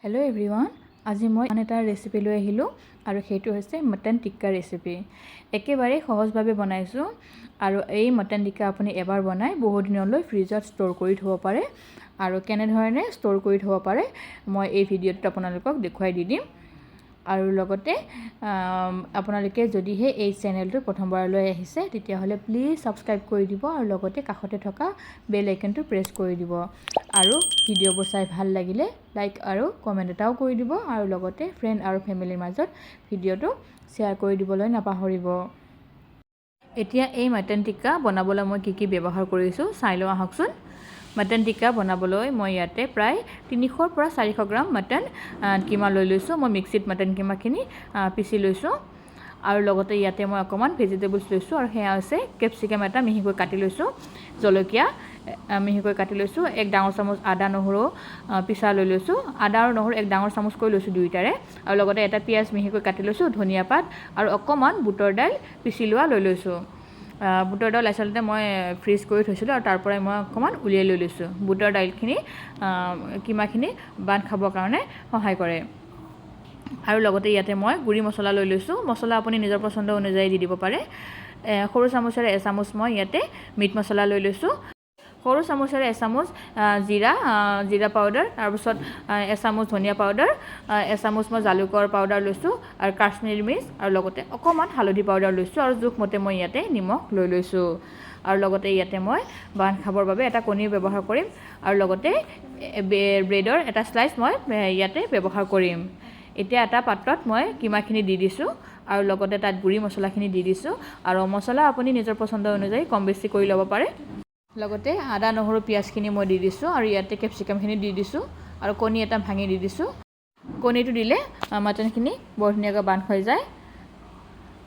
Hello' everyone, আজি মই আন এটা ৰেচিপি লৈ আহিলোঁ আৰু সেইটো হৈছে মটন টিক্কা ৰেচিপি। একেবাৰে সহজভাৱে বনাইছোঁ আৰু এই মটন টিক্কা আপুনি এবাৰ বনাই বহুদিনলৈ ফ্ৰিজত ষ্ট'ৰ কৰি থ'ব পাৰে। আৰু কেনেধৰণে ষ্ট'ৰ কৰি থ'ব পাৰে, মই এই ভিডিঅ'টোত আপোনালোকক দেখুৱাই দি দিম। আৰু লগতে আপোনালোকে যদিহে এই চেনেলটো প্ৰথমবাৰলৈ আহিছে, তেতিয়াহ'লে প্লিজ ছাবস্ক্ৰাইব কৰি দিব আৰু লগতে কাষতে থকা বেল আইকনটো প্ৰেছ কৰি দিব। আৰু ভিডিঅ'বোৰ চাই ভাল লাগিলে লাইক আৰু কমেণ্ট এটাও কৰি দিব আৰু লগতে ফ্ৰেণ্ড আৰু ফেমিলিৰ মাজত ভিডিঅ'টো শ্বেয়াৰ কৰি দিবলৈ নাপাহৰিব। এতিয়া এই মটন টিক্কা বনাবলৈ মই কি কি ব্যৱহাৰ কৰিছোঁ, চাই লওঁ আহকচোন। মটন টিক্কা বনাবলৈ মই ইয়াতে প্ৰায় 300ৰ পৰা 400 গ্ৰাম মটন কিমা লৈ লৈছোঁ। মই মিক্সিত মটন কিমাখিনি পিচি লৈছোঁ। আৰু লগতে ইয়াতে মই অকণমান ভেজিটেবলছ লৈছোঁ আৰু সেয়া হৈছে কেপচিকাম এটা মিহিকৈ কাটি লৈছোঁ, জলকীয়া মিহিকৈ কাটি লৈছোঁ, এক ডাঙৰ চামুচ আদা নহৰু পিচা লৈ লৈছোঁ। আদা আৰু নহৰু এক ডাঙৰ চামুচকৈ লৈছোঁ দুয়োটাৰে। আৰু লগতে এটা পিঁয়াজ মিহিকৈ কাটি লৈছোঁ, ধনিয়া পাত আৰু অকণমান বুটৰ দাইল পিচি লোৱা লৈ লৈছোঁ। বুটৰ দাইল আচলতে মই ফ্ৰিজ কৰি থৈছিলোঁ আৰু তাৰ পৰাই মই অকণমান উলিয়াই লৈ লৈছোঁ। বুটৰ দাইলখিনি কিমাখিনি বান্ধ খাবৰ কাৰণে সহায় কৰে। আৰু লগতে ইয়াতে মই গুড়ি মছলা লৈ লৈছোঁ। মছলা আপুনি নিজৰ পচন্দ অনুযায়ী দি দিব পাৰে। সৰু চামুচেৰে এচামুচ মই ইয়াতে মিট মছলা লৈ লৈছোঁ, সৰু চামুচেৰে এচামুচ জিৰা জিৰা পাউডাৰ, তাৰপিছত এচামুচ ধনিয়া পাউডাৰ, এচামুচ মই জালুকৰ পাউডাৰ লৈছোঁ আৰু কাশ্মীৰী মিৰ্চ আৰু লগতে অকণমান হালধি পাউডাৰ লৈছোঁ আৰু জোখমতে মই ইয়াতে নিমখ লৈ লৈছোঁ। আৰু লগতে ইয়াতে মই বান্ধ খাবৰ বাবে এটা কণী ব্যৱহাৰ কৰিম আৰু লগতে ব্ৰেডৰ এটা শ্লাইচ মই ইয়াতে ব্যৱহাৰ কৰিম। এতিয়া এটা পাত্ৰত মই কিমাখিনি দি দিছোঁ আৰু লগতে তাত গুড়ি মছলাখিনি দি দিছোঁ। আৰু মছলা আপুনি নিজৰ পচন্দ অনুযায়ী কম বেছি কৰি ল'ব পাৰে। লগতে আদা, নহৰু, পিঁয়াজখিনি মই দি দিছোঁ আৰু ইয়াতে কেপচিকামখিনি দি দিছোঁ আৰু কণী এটা ভাঙি দি দিছোঁ। কণীটো দিলে মাটনখিনি বৰ ধুনীয়াকৈ বান্ধ হৈ যায়।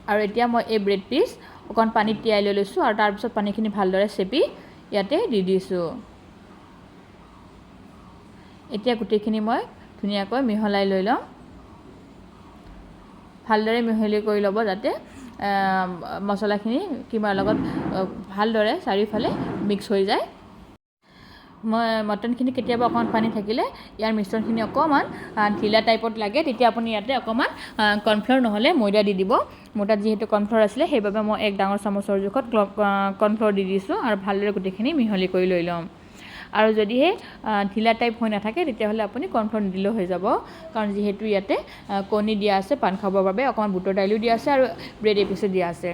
আৰু এতিয়া মই এই ব্ৰেড পিচ অকণ পানীত তিয়াই লৈ লৈছোঁ আৰু তাৰপিছত পানীখিনি ভালদৰে চেপি ইয়াতে দি দিছোঁ। এতিয়া গোটেইখিনি মই ধুনীয়াকৈ মিহলাই লৈ ল'ম। ভালদৰে মিহলি কৰি ল'ব, যাতে মছলাখিনি কিমাৰ লগত ভালদৰে চাৰিওফালে মিক্স হৈ যায়। মই মটনখিনি কেতিয়াবা অকণমান পানী থাকিলে ইয়াৰ মিশ্ৰণখিনি অকণমান ঢিলা টাইপত লাগে, তেতিয়া আপুনি ইয়াতে অকণমান কৰ্ণফ্ল'ৰ নহ'লে ময়দা দি দিব। মোৰ তাত যিহেতু কৰ্ণফ্ল'ৰ আছিলে, সেইবাবে মই এক ডাঙৰ চামুচৰ জোখত কৰ্ণফ্ল'ৰ দি দিছোঁ আৰু ভালদৰে গোটেইখিনি মিহলি কৰি লৈ ল'ম। আৰু যদিহে ঢিলা টাইপ হৈ নাথাকে, তেতিয়াহ'লে আপুনি কৰ্ণফ্ল'ৰ নিদিলেও হৈ যাব, কাৰণ যিহেতু ইয়াতে কণী দিয়া আছে পান খাবৰ বাবে, অকণমান বুটৰ দাইলো দিয়া আছে আৰু ব্ৰেড এপিচো দিয়া আছে।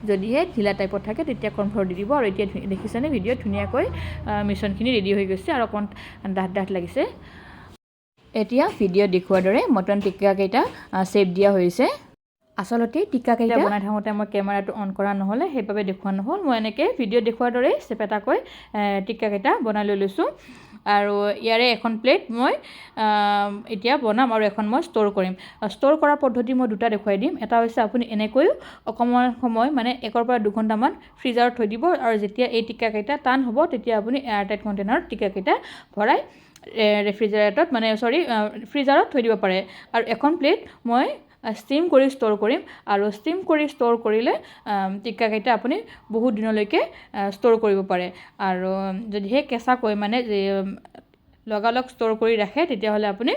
যদিহে ঢিলা টাইপত থাকে, তেতিয়া কৰ্ণফ্ল'ৰ দি দিব। আৰু এতিয়া দেখিছেনে, ভিডিঅ'ত ধুনীয়াকৈ মিশ্ৰণখিনি ৰেডি হৈ গৈছে আৰু অকণমান ডাঠ ডাঠ লাগিছে। এতিয়া ভিডিঅ'ত দেখুওৱাৰ দৰে মটন টিক্কাকেইটা শ্বেপ দিয়া হৈছে। আচলতে টিক্কাকেইটা বনাই থাকোঁতে মই কেমেৰাটো অন কৰা নহ'লে, সেইবাবে দেখুওৱা নহ'ল। মই এনেকৈ ভিডিঅ'ত দেখুওৱাৰ দৰেই চেপেটাকৈ টিক্কাকেইটা বনাই লৈ লৈছোঁ। আৰু ইয়াৰে এখন প্লেট মই এতিয়া বনাম আৰু এখন মই ষ্ট'ৰ কৰিম। ষ্ট'ৰ কৰাৰ পদ্ধতি মই দুটা দেখুৱাই দিম। এটা হৈছে আপুনি এনেকৈও অকণমান সময়, মানে 1ৰ পৰা 2 ঘণ্টামান ফ্ৰিজাৰত থৈ দিব আৰু যেতিয়া এই টিক্কাকেইটা টান হ'ব, তেতিয়া আপুনি এয়াৰ টাইট কণ্টেইনাৰত টিক্কাকেইটা ভৰাই ৰেফ্ৰিজাৰেটৰত, মানে চৰি, ফ্ৰিজাৰত থৈ দিব পাৰে। আৰু এখন প্লেট মই ষ্টিম কৰি ষ্ট'ৰ কৰিম। আৰু ষ্টিম কৰি ষ্ট'ৰ কৰিলে টিক্কাকেইটা আপুনি বহুত দিনলৈকে ষ্ট'ৰ কৰিব পাৰে। আৰু যদিহে কেঁচাকৈ, মানে লগালগ ষ্ট'ৰ কৰি ৰাখে, তেতিয়াহ'লে আপুনি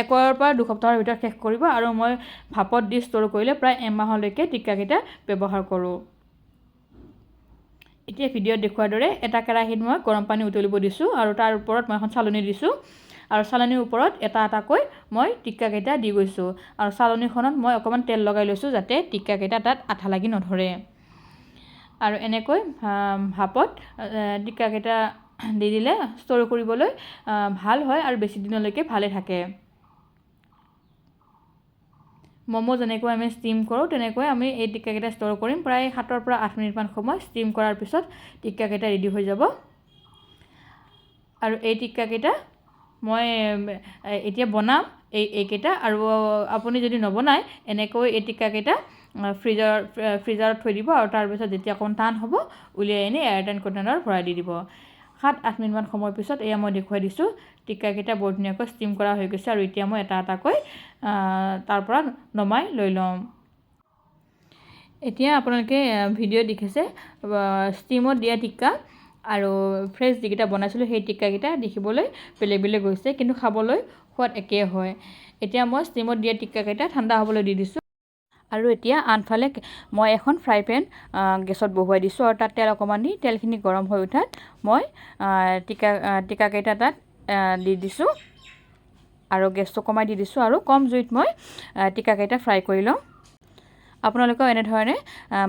1ৰ পৰা 2 সপ্তাহৰ ভিতৰত শেষ কৰিব। আৰু মই ভাপত দি ষ্ট'ৰ কৰিলে প্ৰায় এমাহলৈকে টিক্কাকেইটা ব্যৱহাৰ কৰোঁ। এতিয়া ভিডিঅ'ত দেখুওৱাৰ দৰে এটা কেৰাহীত মই গৰম পানী উতলিব দিছোঁ আৰু তাৰ ওপৰত মই এখন চালনী দিছোঁ আৰু চালনীৰ ওপৰত এটা এটাকৈ মই টিক্কাকেইটা দি গৈছোঁ। আৰু চালনীখনত মই অকণমান তেল লগাই লৈছোঁ, যাতে টিক্কাকেইটা তাত আঠা লাগি নধৰে। আৰু এনেকৈ ভাপত টিক্কাকেইটা দি দিলে ষ্ট'ৰ কৰিবলৈ ভাল হয় আৰু বেছি দিনলৈকে ভালে থাকে। ম'ম' যেনেকৈ আমি ষ্টিম কৰোঁ, তেনেকৈ আমি এই টিক্কাকেইটা ষ্ট'ৰ কৰিম। প্ৰায় 7ৰ পৰা 8 মিনিটমান সময় ষ্টিম কৰাৰ পিছত টিক্কাকেইটা ৰেডি হৈ যাব। আৰু এই টিক্কাকেইটা মই এতিয়া বনাম এইকেইটা। আৰু আপুনি যদি নবনায়, এনেকৈ এই টিক্কাকেইটা ফ্ৰিজাৰত থৈ দিব আৰু তাৰপিছত যেতিয়া অকণমান টান হ'ব, উলিয়াই আনি এয়াৰ টাইট কণ্টেইনাৰত ভৰাই দি দিব। 7-8 মিনিটমান সময়ৰ পিছত এয়া মই দেখুৱাই দিছোঁ, টিক্কাকেইটা বৰ ধুনীয়াকৈ ষ্টিম কৰা হৈ গৈছে। আৰু এতিয়া মই এটা এটাকৈ তাৰ পৰা নমাই লৈ ল'ম। এতিয়া আপোনালোকে ভিডিঅ'ত দেখিছে, ষ্টিমত দিয়া টিক্কা আৰু ফ্ৰেছ যিকেইটা বনাইছিলোঁ, সেই টিক্কাকেইটা দেখিবলৈ বেলেগ বেলেগ হৈছে, কিন্তু খাবলৈ সোৱাদ সোৱাদ একেই হয়। এতিয়া মই ষ্টিমত দিয়া টিক্কাকেইটা ঠাণ্ডা হ'বলৈ দি দিছোঁ। আৰু এতিয়া আনফালে মই এখন ফ্ৰাই পেন গেছত বহুৱাই দিছোঁ আৰু তাত তেল অকণমান দি তেলখিনি গৰম হৈ উঠাত মই টিক্কাকেইটা তাত দি দিছোঁ আৰু গেছটো কমাই দি দিছোঁ আৰু কম জুইত মই টিক্কাকেইটা ফ্ৰাই কৰি ল'ম। আপোনালোকেও এনেধৰণে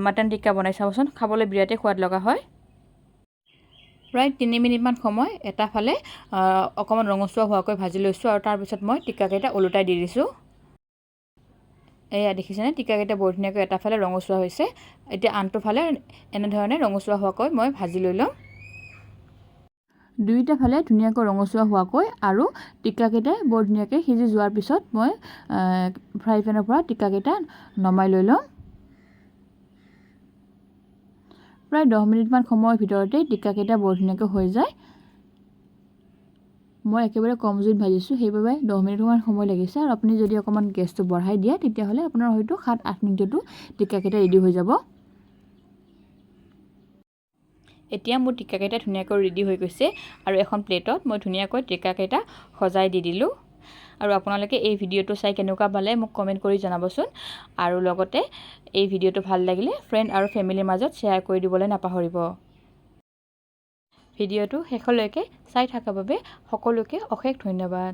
মাটন টিক্কা বনাই চাবচোন, খাবলৈ বিৰাটেই সোৱাদ লগা হয়। প্ৰায় 3 মিনিটমান সময় এটা ফালে অকণমান ৰঙচুৱা হোৱাকৈ ভাজি লৈছোঁ আৰু তাৰপিছত মই টিক্কাকেইটা ওলোটাই দি দিছোঁ। এয়া দেখিছেনে, টিক্কাকেইটা বৰ ধুনীয়াকৈ এটা ফালে ৰঙচুৱা হৈছে। এতিয়া আনটো ফালে এনেধৰণে ৰঙচুৱা হোৱাকৈ মই ভাজি লৈ ল'ম। দুয়োটা ফালে ধুনীয়াকৈ ৰঙচুৱা হোৱাকৈ আৰু টিক্কাকেইটা বৰ ধুনীয়াকৈ সিজি যোৱাৰ পিছত মই ফ্ৰাই পেনৰ পৰা টিক্কাকেইটা নমাই লৈ ল'ম। প্ৰায় 10 মিনিটমান সময়ৰ ভিতৰতেই টিক্কাকেইটা বৰ ধুনীয়াকৈ হৈ যায়। মই একেবাৰে কম জুইত ভাজিছোঁ, সেইবাবে 10 মিনিটমান সময় লাগিছে। আৰু আপুনি যদি অকণমান গেছটো বঢ়াই দিয়ে, তেতিয়াহ'লে আপোনাৰ হয়তো 7-8 মিনিটতো টিক্কাকেইটা ৰেডি হৈ যাব। এতিয়া মোৰ টিক্কাকেইটা ধুনীয়াকৈ ৰেডি হৈ গৈছে আৰু এখন প্লেটত মই ধুনীয়াকৈ টিক্কাকেইটা সজাই দি দিলোঁ। আৰু আপোনালোকে এই ভিডিঅ'টো চাই কেনেকুৱা পালে মোক কমেণ্ট কৰি জনাবচোন। আৰু লগতে এই ভিডিঅ'টো ভাল লাগিলে ফ্ৰেণ্ড আৰু ফেমিলিৰ মাজত শ্বেয়াৰ কৰি দিবলৈ নাপাহৰিব। ভিডিঅ'টো শেষলৈকে চাই থকাৰ বাবে সকলোকে অশেষ ধন্যবাদ।